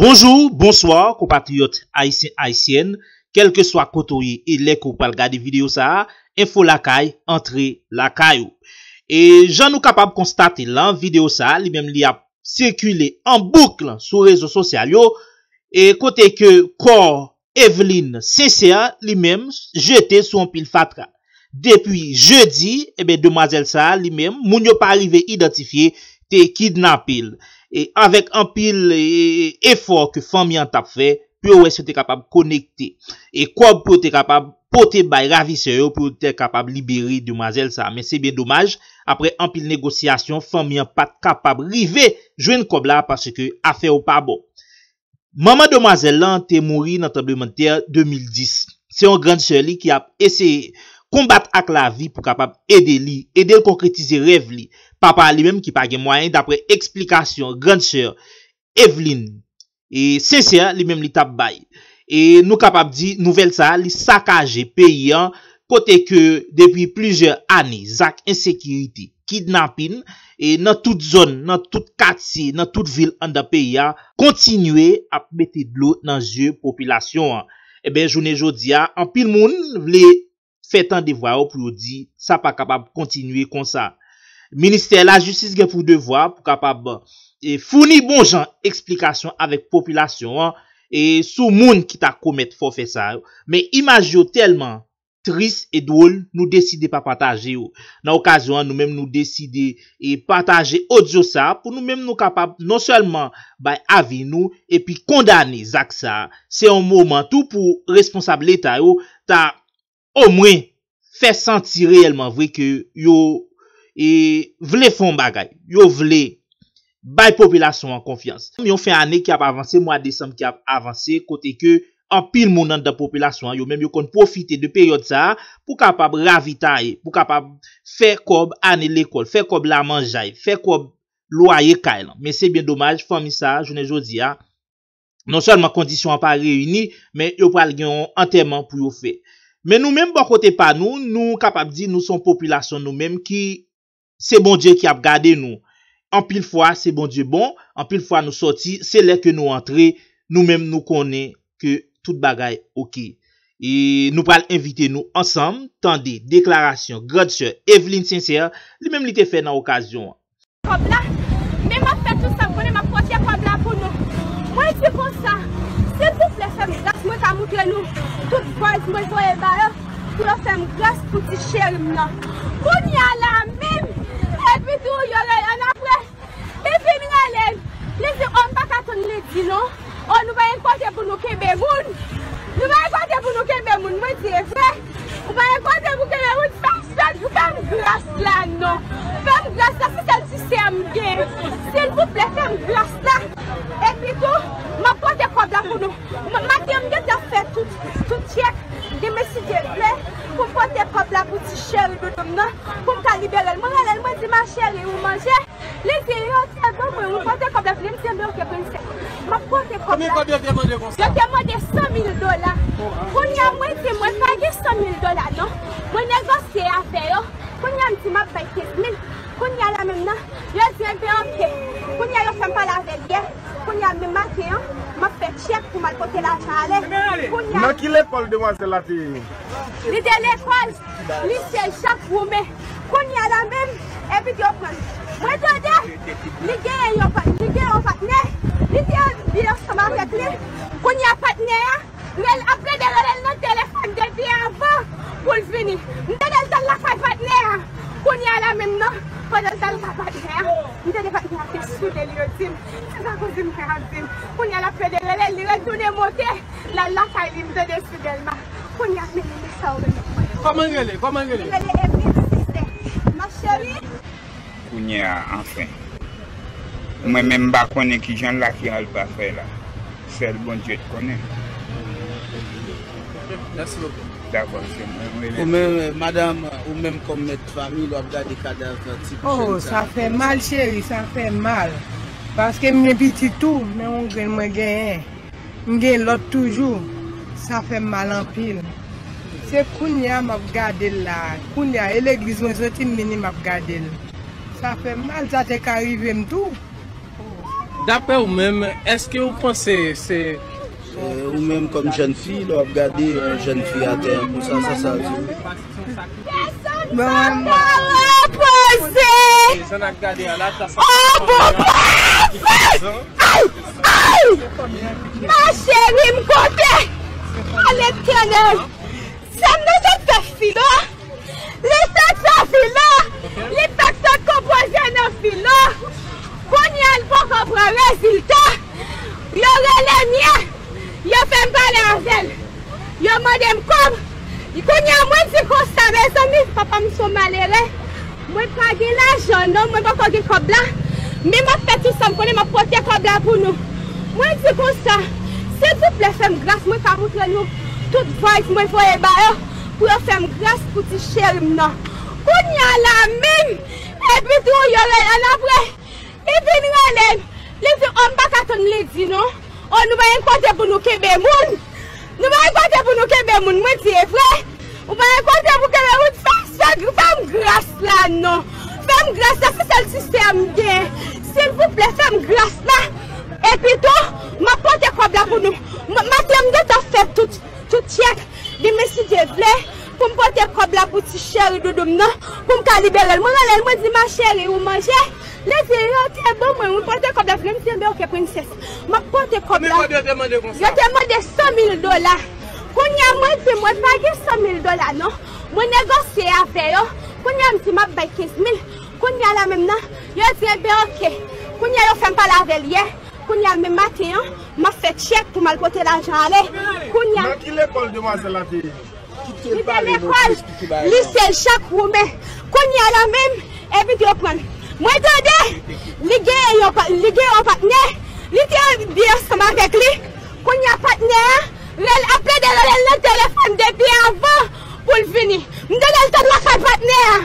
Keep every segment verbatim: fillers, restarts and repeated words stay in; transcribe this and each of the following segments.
Bonjou, bonswa, konpatriyòt ayisyen, ayisyèn, kèlkeswa kote w ye e lè ke w pral gade videyo sa a, Enfo Lakay, antre lakay ou. E jan nou kapab konstate l lan, videyo sa a, li menm li ap sikile an bouk sou rezo sosyal yo, e kote ke kò Eveline Sincère, li menm, jete sou anpil fatra. Depi jedi, ebyen, demwazèl sa a, li menm, moun yo pa rive idantifye, te kidnape l. E avèk anpil, e, efò ke fanmi an t ap fè, pou yo wè si yo te kapab konekte. E kòb pou yo te kapab pote bay ravisè yo, pou yo te kapab libere demwazèl sa a. Men se byen domaj, apre anpil negosyasyon, fanmi an pa t kapab rive jwenn kòb la, paske afè yo pa bon. Manman demwazèl lan te mouri nan tranblemanntè de mil dis. Se yon grann sè li ki ap eseye konbat ak lavi pou kapab ede li, ede l konkretize rèv li. Papa a li menm ki pa gen mwayen, dapre eksplikasyon grann sè Eveline, e Sincère, li menm li t ap bay. E nou kapab di nouvèl sa a, li sakaje peyi an, kote ke depi plizyè ane, zak ensekirite, kidnapin, e nan tout zòn, nan tout katye, nan tout vil anndan peyi a, kontinye ap mete dlo nan zye popilasyon an. Ebyen, jounen jodi a, anpil moun vle fè tande vwa yo pou yo di sa pa kapab kontinye konsa. Ministè Lajistis gen pou devwa pou kapab, e, founi bon jan eksplikasyon avèk popilasyon an, e, sou moun ki ta komèt fòfè sa yo. Men imaj yo tèlman tris e dwòl, nou deside pa pataje yo. Nan okazyon an, nou menm nou deside, e, pataje odyo sa a pou nou menm nou kapab non sèlman bay avi nou epi kondane zak sa a. Se yon moman tou pou responsab Leta yo ta omwen fè santi reyèlman vre ke yo, e, vle fè yon bagay, yo vle bay popilasyon an konfyans. Yon fen ane ki ap avanse, mwa desanm ki ap avanse, kote ke anpil moun anndan popilasyon an, yo menm yo konn pwofite de peryòd sa a pou kapab ravitaye, pou kapab fè kòb ane lekòl, fè kòb lamanjay, fè kòb lwaye kay lan. Men se byen domaj, fanmi sa a, jounen jodi a, non sèlman kondisyon an pa reyini, men yo pral gen yon antèman pou yo fè. Men nou menm, bò kote pa nou, nou kapab di nou se yon popilasyon nou menm ki se Bondye ki ap gade nou. Anpil fwa, se Bondye bon, anpil fwa nou sòti, se lè ke nou antre, nou menm nou konnen ke tout bagay oke. E nou pral envite nou ansanm tande deklarasyon grann sè Eveline Sincère, li menm li te fè nan okazyon an. Kòb la, men m ap fè tout sa m konnen, m ap pote kòb la pou nou. Mwen di konsa, silvouplè, fè m gras, mwen ka moutre nou tout vòz mwen voye ba yo, pou yo fè m gras pou ti cheri m nan. Kounye a la menm, epi tou, yo rele annapre. Li vin rele m. Li di, o, m pa ka tann li di non. O, nou pa gen kote pou nou kenbe moun. Nou pa gen kote pou nou kenbe moun. Mwen di, e vre. Ou pa gen kote pou kenbe moun. Fè m, fè m gras la non. Fè m gras la, se sèl ti sè m gen. Silvouplè, fè m gras la. Epi tou, m ap pote kòb la pou nou. M, maten, m gentan fè tout, tout tchèk. Demen, si Dye vle, pou m pote kòb la pou ti cheri doudou m nan, pou m ka libere l. Mwen rele l, mwen di, ma chérie, ou manje? Li di, yo te ban mwen, ou pote kòb la pou li. M di, enben, oke, prensès. M ap pote kòb la. Konbyen kòb yo te mande konsa? Yo te mande san mil dola. Kounye a, mwen di, mwen pa gen san mil dola non. Mwen negosye avè yo. Kounye a, m di, m ap bay kenz mil. Kounye a la menm nan, yo di, enben, oke. Kounye a, yo fè m pale avè l yè. Kounye a, menm maten an, m ap fè tchèk pou m al pote lajan ale. Kounye a, nan ki lekòl demwazèl la te ye? Li te lekòl lise Jak Woumen. Kounye a la menm, epi yo pran l. Mwen tande, li genyen yon pat-, li gen yon patnè. Li te anvi ansanm avèk li. Kounye a, patnè a rele, ap plede rele l nan telefòn depi avan pou l vini. M tande l t al lakay patnè a. Kounye a la menm nan, pandan l t al lakay patnè a, m tande patnè a te soude l, yo di m. Se sa kouzin mwen ap di m. Kounye a l ap plede rele l, li retounen monte. L al lakay li, m tande sou Dèlma. Kounye a, men li, men sa w rele mwen. Kòman l rele? Kòman l rele? Li rele Eveline Sincère. Ma chérie. Kounye a, anfen. Mwen menm, m pa konnen kijan l la, ki al pa fè la. Sèl Bondye k konnen. Mèsi bokou. Dakò, se mwen, mwen rele. Ou menm, madanm, ou menm kòm mèt fanmi, w ap gade kadav ti jèn sa. Oh, sa fè mal, cheri, sa fè mal. Paske m gen pitit tou, men yon grenn mwen genyen. M gen lòt toujou. Sa fè m mal anpil. Se kounye a m ap gade l la. Kounye a, e legliz mwen soti m vini m ap gade l. Sa fè m mal, sa te ka rive m tou. Daprè ou menm, èske ou panse se... Eh, ou menm kòm jèn fi, lè w ap gade yon jèn fi atè a konsa, sa sa di w? Mwen, mwen... Poze! Oh, bon, bon! Ay! Ay! Ma chérie, m kote! A Letènèl! Sè m nan t ap fè filo. Li t ap fè filo. Li t ap fè konpoze nan filo. Kounye a, l poko pran rezilta. Yo rele m ye. Yo fè m pale avè l. Yo mande m kòb. Kounye a, mwen di konsa, mezanmi, papa m se yon malere. Mwen pa gen lajan, non, mwen poko gen kòb la. Men m ap fè tout sa m konnen, m ap pote kòb la pou nou. Mwen di konsa, silvouplè, fè m gras, mwen ka montre nou tout voice mwen voye ba yo, pou yo fè m gras pou ti cheri m nan. Kounye a la menm, epi tou, yo rele l apre. Li vin rele m. Li di, o, m pa ka tann li di non. O, nou pa gen kote pou nou kenbe moun. Nou pa gen kote pou nou kenbe moun. Mwen di, e vre? Ou pa gen kote pou kenbe moun? Fè, fè, fè m gras la non. Fè m gras la, se sèl ti sè m gen. Silvouplè, fè m gras la. Epi tou, m ap pote kòb la pou nou. M, maten, m gentan fè tout, tout tchèk. Demen, si Dye vle, pou m pote kòb la pou ti cheri doudou m nan, pou m ka libere l. Mwen rele l, mwen di, ma chérie, ou manje? Li di, yo te ban mwen, mwen pote kòb la pou li. M di, enben, oke, prensès. M ap pote kòb la. Konbyen kòb yo te mande konsa? Yo te mande san mil dola. Kounye a, mwen di, mwen pa gen san mil dola, non. Mwen negosye avè yo. Kounye a, m di, m ap bay kenz mil. Kounye a la menm nan, yo di, enben, oke. Kounye a, yo fè m pale avè l yè. Kounye a, menm maten an, m ap fè tchèk pou m al pote lajan ale. Kounye a, nan ki lekòl demwazèl la te ye? Li te lekòl lise Jacques Roumain. Kounye a la menm, epi yo pran l. Mwen tande, li gen yon pa-, li gen yon patnè, li te byen ansanm avèk li. Kounye a, patnè a rele, ap plede rele l nan telefòn depi avan pou l vini. M tande l t lakay patnè a.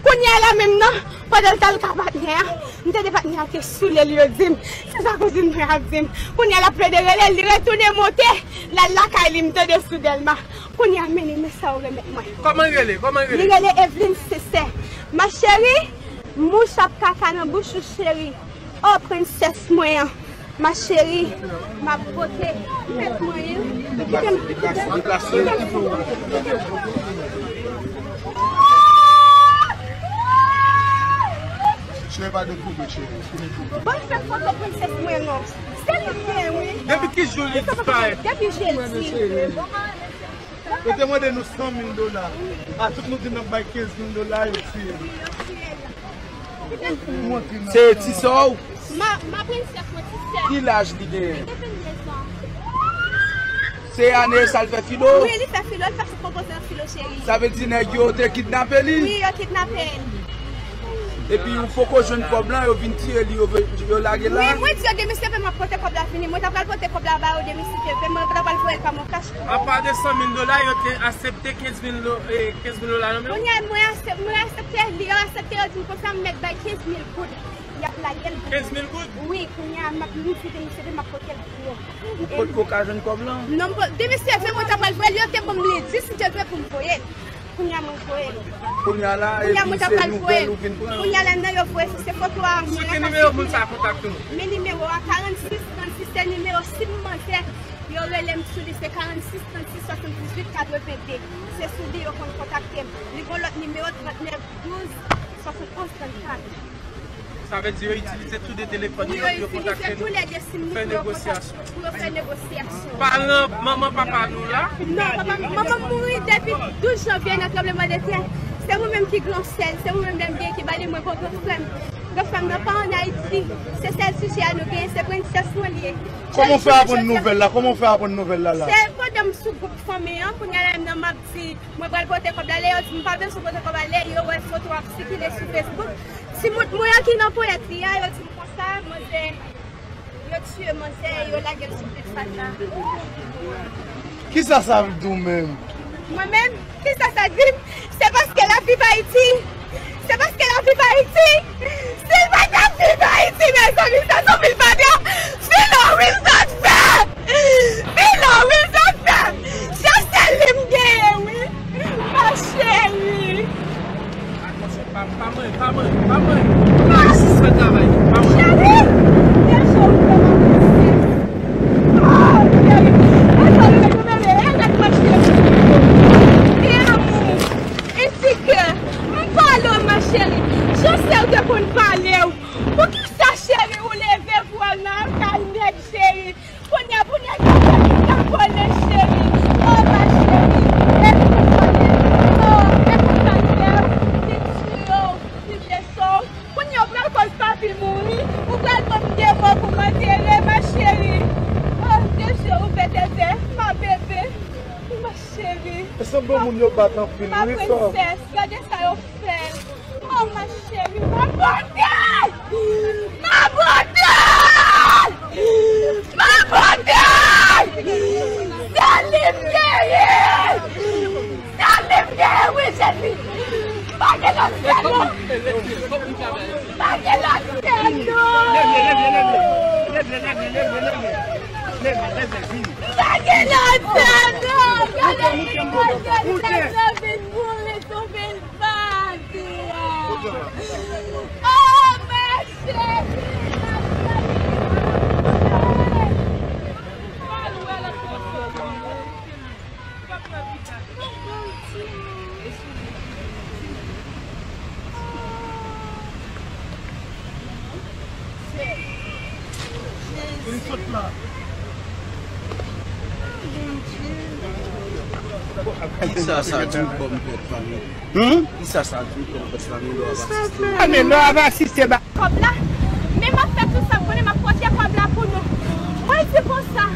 Kounye a la menm nan, pandan l t al ka patnè a, m tande patnè a te soule l, yo di m. Se sa kouzin mwen ap di m. Kounye a l ap plede rele l, li retounen monte, l al lakay li, m tande sou Dèlma. Kounye a, men li, men sa yo remèt mwen. Kòman l rele? Kòman l rele? Li rele Evelyne Sincère. Ma chérie, mouch ap kaka nan bouch ou, cheri. O, prensès mwen an. Ma chérie, m ap pote tèt mwen, wi. Kite m, kite m, kite m. Cheri, pa dekouvri, cheri. Ban m fè foto prensès mwen, non. Se li k gen, wi. Depi ki jou li disparèt? Depi jedi. Yo te mande nou san mil dola. A tout nou di n ap bay kenz mil dola, yo tiye nou. Se ti sè w? Ma, ma princesse, mwen ti sè. Ki laj li genyen? Li gen venndez an. Se ane sa l fè filo? Wi, li fè filo, li fè sèt konpoze nan filo, cheri. Sa vle di nèg yo te kidnape li? Wi, yo kidnape l. Epi ou poko jwenn kòb lan, yo vin tiye li, yo, yo lage l la? Wi, mwen di yo demen si Dye vle m ap pote kòb la vini. Mwen ta pral pote kòb la ba yo demen si Dye vle, mwen ta pral voye l pa Moncash. Apa de san mil dola, yo te aksepte kenz mil do-, eh, kenz mil dola nan men w? Kounye a, mwen aksep-, mwen aksepte, li yo aksepte, yo di m konsa m mèt bay kenz mil goud. Y ap lage l. Kenz mil goud? Wi, kounye a, m ap, m di demen si Dye vle m ap pote l pou yo. Ou potko ka jwenn kòb lan? Non, m po-, demen si Dye vle, mwen ta pral voye l, yo te ban m li di si Dye vle pou m voye l. Kounye a mwen voye l. Kounye a la, kounye a mwen ta pral voye l. Kounye a la nan yo voye, se foto a mwen. Sou ki nimewo moun sa kontakte w? Men nimewo a, karannsis trannsis, se nimewo sim manzè. Yo rele m sou li, se karannsis trannsis swasanndizuit katrevenndez. Se sou li yo konn kontakte m. Li gon lòt nimewo, trannèf douz swasantonz trannkat. Sa vle di yo itilize tou de telefòn yo pou yo kontakte nou, fè negosyasyon. Pou yo fè negosyasyon. Paran manman papa nou la? Non, papa, manman m mouri depi douz janvye nan tranblemanntè. Se mwen menm ki gran sè l, se mwen menm ki ba li, mwen gon gran frè m. Gran frè m nan pa ann Ayiti. Se sèl sijè a nou genyen, se prensès mwen li ye. Kòman w fè aprann nouvèl la? Kòman w fè aprann nouvèl la la? Se pandan m sou gwoup fanmi an, kounye a la menm nan m ap di, mwen pral pote kòb la, lè yo di m pa bezwen pote kòb la, lè yo wè foto ap sikile sou Facebook. Timoun mwen an ki nan ponyèt li a, yo di m konsa, manzè, yo tiye manzè, yo lage l sou pye sal la. Kisa sa vle di w menm? Mwen menm, kisa sa di m? Se paske l ap viv Ayiti. Se paske l ap viv Ayiti. Si l pa t ap viv Ayiti, mezanmi, sa sanble l pa byen. Filo, wi, l sot fè. Filo, wi, l sot fè. Se sèl li m genyen, wi. Ma chérie. Pa, pa mwen, pa mwen, pa mwen. Pa sispann travay, pa mwen. Cheri, deja ou fè m Bon moun yo bat anpil, wi, sè. Ma princesse, gade sa yo fè. Oh, ma chérie, ma beauté! Ma beauté! Ma beauté! Sè li m genyen! Sè li m genyen, wi, sè li! Pa gen lòt sè, non! Pa gen lòt sè, non! Pa gen lòt sè, non! Gade lòt sè, non! Vin boule sou vin pati a. Oh, ma chérie, ma chérie. Kisa sa di w kòm pèp fanmi? Hmm? Kisa sa di w kòm pèp fanmi lè w ap asiste? A, men lè w ap asiste ba. Kòb la, men m ap fè tout sa m konnen, m ap pote kòb la pou nou. Mwen di konsa,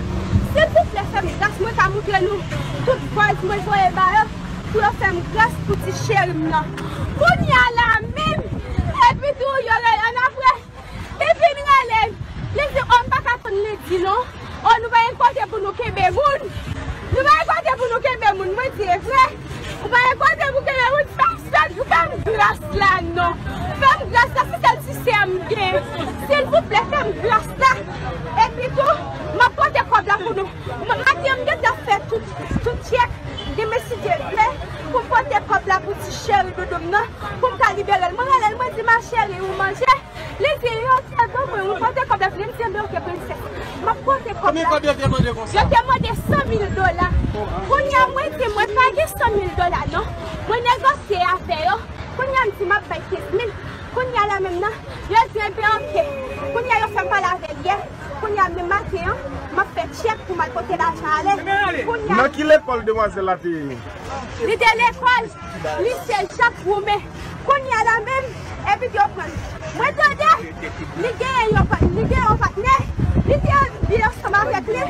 silvouplè, fè m gras, mwen ka moutre nou tout vòz mwen voye ba yo, pou yo fè m gras pou ti cheri m nan. Kounye a la menm, epi tou, yo rele ann apre. Li vin rele m. Li di, "O, m pa ka tann," li di, "non. O, nou pa gen kote pou nou kenbe moun. Nou pa gen kote pou nou kenbe moun." Mwen di, "E vre? Ou pa gen kote pou kenbe moun?" Pèsòn, fè m gras la, non. Fè m gras la, se sèl ti sè m gen. Silvouplè, fè m gras la. Epi tou, m ap pote kòb la pou nou. M, maten, m gentan fè tout, tout tchèk. Demen, si Dye vle, pou m pote kòb la pou ti cheri doudou m nan, pou m ka libere l. Mwen rele l, mwen di, "Ma chérie, ou manje?" Li di, "Yo te ban mwen, ou pote kòb la vini?" M di, "Enben, oke, prensès. M ap pote kòb la." Konbyen kòb yo te mande konsa? Yo te mande san mil dola. Kounye a, mwen di, "Mwen pa gen san mil dola, non." Mwen negosye avè yo. Kounye a, m di, "M ap bay kenz mil." Kounye a la menm nan, yo di, "Enben, oke." Kounye a, yo fè m pale avè l yè. Kounye a, menm maten an, m ap fè tchèk pou m al pote lajan ale. Kounye a, nan ki lekòl demwazèl la te ye? Li te lekòl Lise Jak Woumen. Kounye a la menm, epi yo pran l. Mwen tande, li genyen yon pat-, li genyen yon patnè. Li te anvi ansanm avèk li.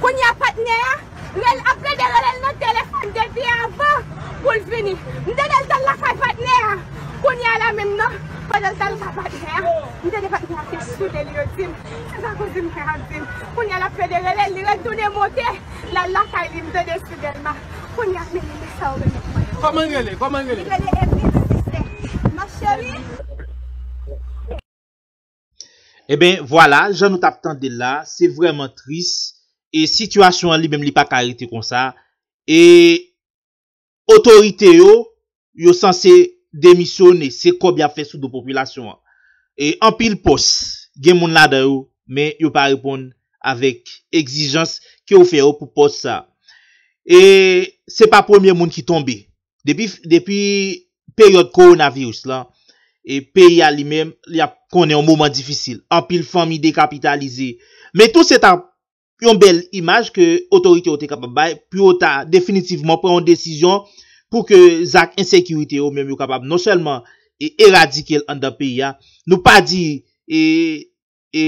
Kounye a, patnè a rele, ap plede rele l nan telefòn depi avan pou l vini. M tande l t al lakay patnè a. Kounye a la menm nan, pandan l t al lakay patnè a, m tande patnè a te soude l, yo di m, se sa kouzin mwen an di m. Kounye a l ap plede rele l, li retounen monte. L al lakay li, m tande Fidelma. Kounye a, men li, men sa yo rele mwen. Kòman l rele? Kòman l rele? Li rele Evelyne Sister. Ma chérie. Eben, vwala, jan nou t ap tande l la, se vrèman tris. E sitiyasyon an li menm, li pa ka rete konsa. E otorite yo, yo sanse demisyone, se kòb y ap fè sou do popilasyon an. E anpil pòs, gen moun ladan yo, men yo pa reponn avèk egzijans ke yo fè yo pou pòs sa. E se pa premye moun ki tonbe. Depi, depi peryòd kowonaviris lan, e peyi a li menm, li ap konnen yon moman difisil. Anpil fanmi dekapitalize. Men tou se ta yon bèl imaj ke otorite yo te kapab bay pou yo ta definitivman pran yon desizyon pou ke zak ensekirite yo menm yo kapab non sèlman e eradike l anndan peyi a. Nou pa di e, e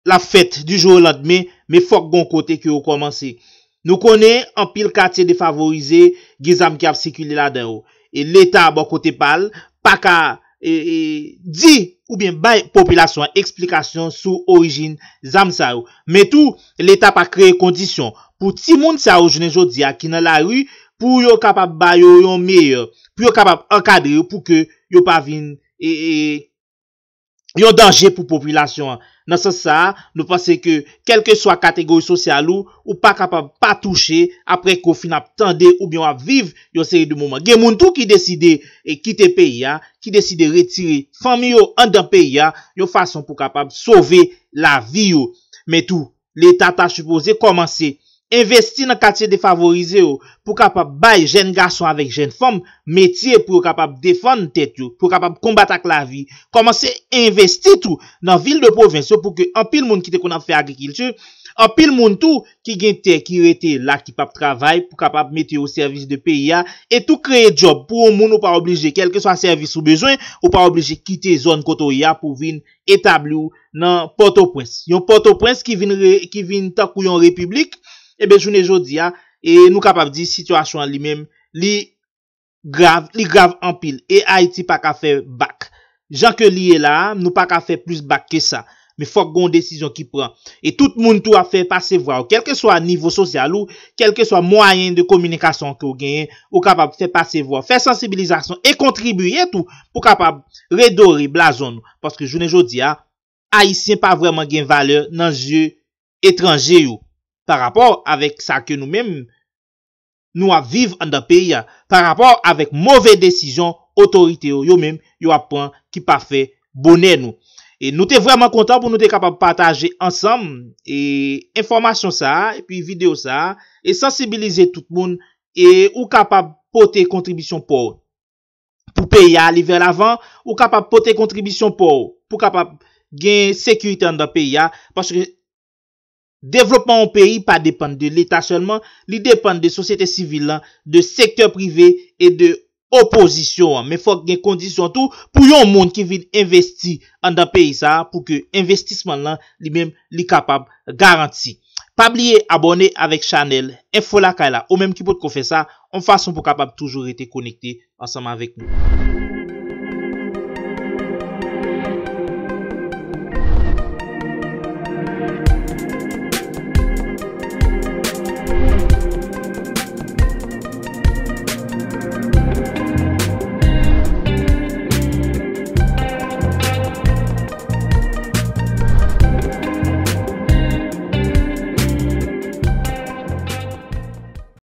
l ap fèt di jou o landmen, men fòk gon kote ke yo kòmanse. Nou konnen anpil katye defavorize, gen zam ki ap sikile ladan yo. E Leta bò kote pa l, pa ka e, e, di oubyen bay popilasyon an eksplikasyon sou orijin zam sa yo. Men tou, Leta pa kreye kondisyon pou timoun sa yo jounen jodi a ki nan lari, pou yo kapab ba yo yon meyè, pou yo kapab ankadre yo pou ke yo pa vin e, e, yon danje pou popilasyon an. Nan sans sa a, nou panse ke kèlkeswa kategori sosyal ou, ou pa kapab pa touche apre ke w fin ap tande oubyen w ap viv yon seri de moman. Gen moun tou ki deside e kite peyi a, ki deside retire fanmi yo anndan peyi a, yon fason pou kapab sove lavi yo. Men tou, Leta ta sipoze kòmanse envesti nan katye defavorize yo pou kapab bay jèn gason avèk jèn fanm metye pou yo kapab defann tèt yo, pou yo kapab konbat ak lavi. Kòmanse envesti tou nan vil de pwovens yo pou ke anpil moun ki te konn ap fè agrikilti, anpil moun tou ki gen tè ki rete la ki p ap travay pou kapab mete yo o sèvis de peyi a, e tou kreye djòb pou yon moun ou pa oblije, kèlkeswa sèvis ou bezwen, ou pa oblije kite zòn kote w ye a pou w vin etabli w nan Pòtoprens. Yon Pòtoprens ki vin re-, ki vin tankou yon repiblik, ebyen, jounen jodi a, E nou kapab di sitiyasyon an li menm, li grav, li grav anpil. E Ayiti pa ka fè bak. Jan ke li ye la a, nou pa ka fè plis bak ke sa. Men fòk gen yon desizyon ki pran. E tout moun tou ap fè pase vwa yo. Kèlkeswa nivo sosyal ou, kèlkeswa mwayen de kominikasyon ke w genyen, ou kapab fè pase vwa w, fè sansibilizasyon e kontribiye tou pou kapab redore blazon nou. Paske jounen jodi a, Ayisyen pa vrèman gen valè nan zye etranje yo. Pa rapò avèk sa ke nou menm, nou ap viv anndan peyi a, pa rapò avèk move desizyon otorite yo, yo menm, yo ap pran ki pa fè bonè nou. E nou te vrèman kontan pou nou te kapab pataje ansanm e enfòmasyon sa a, epi videyo sa a, e sansibilize tout moun, e ou kapab pote kontribisyon pa w pou peyi a ale vè lavan, ou kapab pote kontribisyon pa w pou kapab gen sekirite anndan peyi a, paske devlopman yon peyi pa depann de Leta sèlman, li depann de sosyete sivil lan, de sektè prive e de opozisyon an. Men fòk gen kondisyon tou pou yon moun ki vin envesti anndan peyi sa a, pou ke envestisman lan li menm li kapab garanti. Pa bliye abòne avèk chanèl Enfo Lakay la, ou menm ki potko fè sa, yon fason pou kapab toujou rete konekte ansanm avèk nou.